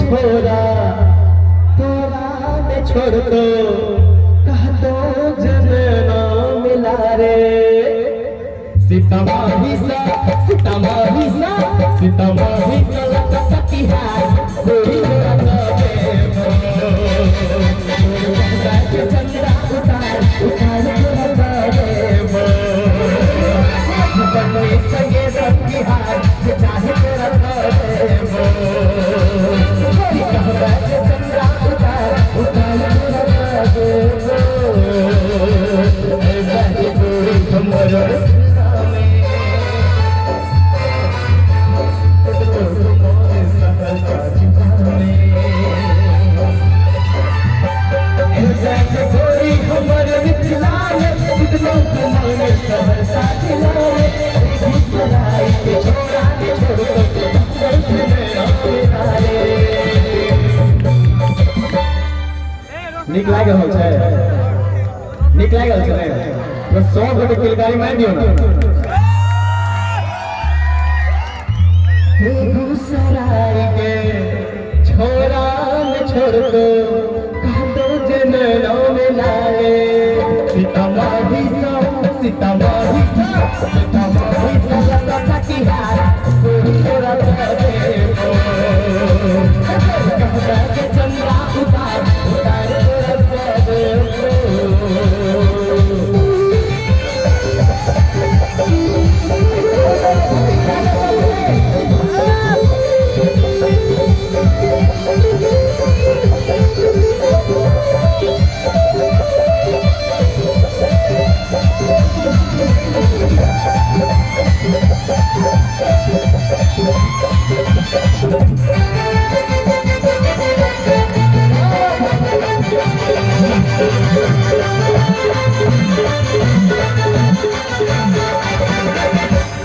छोरा तोरा ने छोड़तो कहतो जनना मिला रे। सीतामढ़ी सा सीतामढ़ी सा सीतामढ़ी सा कटिहार गोरी तोरा के चंदा उतार उतार तोरा देबो मधुबनी संगे कटिहार जे चाहे तोरा देबो गोरी कहबा जे चंदा उतार उतार तोरा देबो ए गोरी हमर नीक लागि रहल छै, नीक लागि रहल छै ने? बस 100 गोटे किलकारी मारि दियौ ने। बेगूसराय के छोरा ने छोड़तो कहतो जे नैना मिलाए। सीतामढ़ी सा सीतामढ़ी सा सीतामढ़ी सा कटिहार गोरी तोरा देबो कहबा के चंदा उतार उतार तोरा देबो।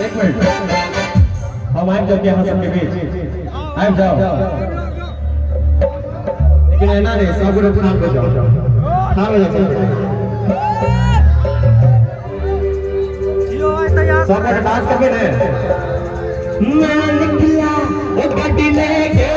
एक मिनट, हम आबि जाओ अहाँ सबके बीच, आबि जाओ, लेकिन एना नहीं, सब गोटे ठाढ़ हो जाओ, ठाढ़ हो जाओ, सब गोटे डांस करबे ने। मैं निकला ओ गाड़ी लेके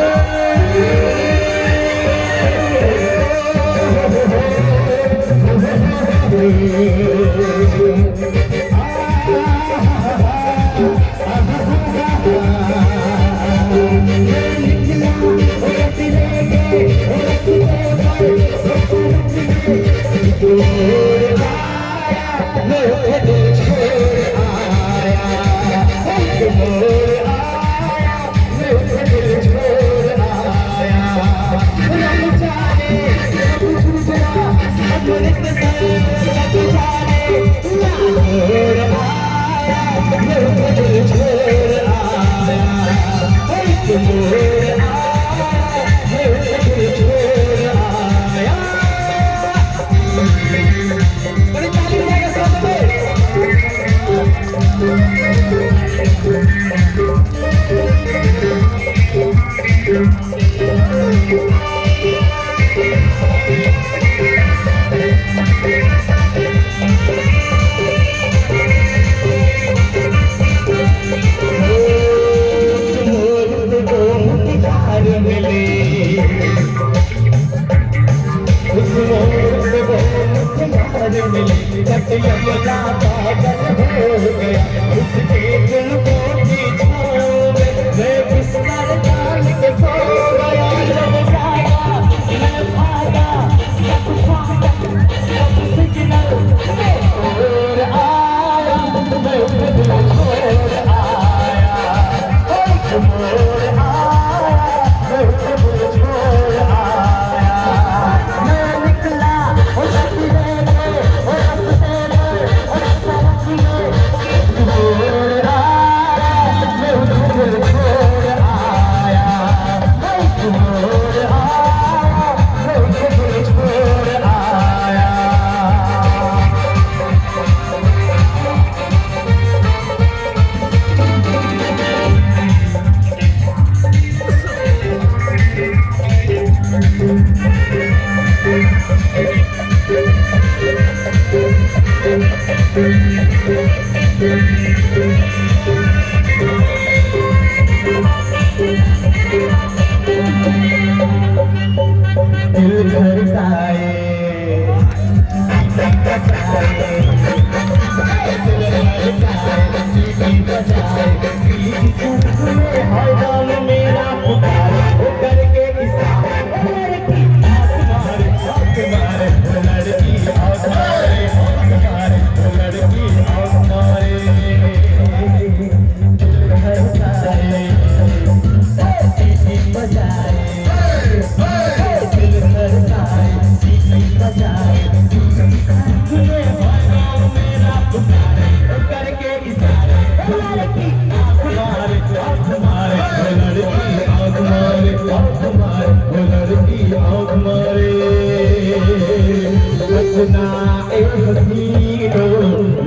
बचना ए हसीनो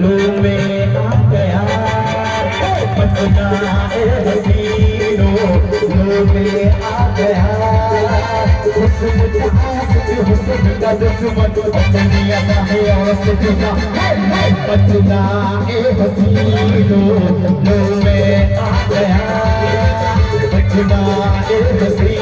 लो में आ गया, बचना ए हसीनो लो में आ गया। हुस्न का आशिक हुस्न का दुश्मन, अपनी अदा है और से जुदा। बचना ए हसीनो लो में आ गया, बचना ए हसीनो।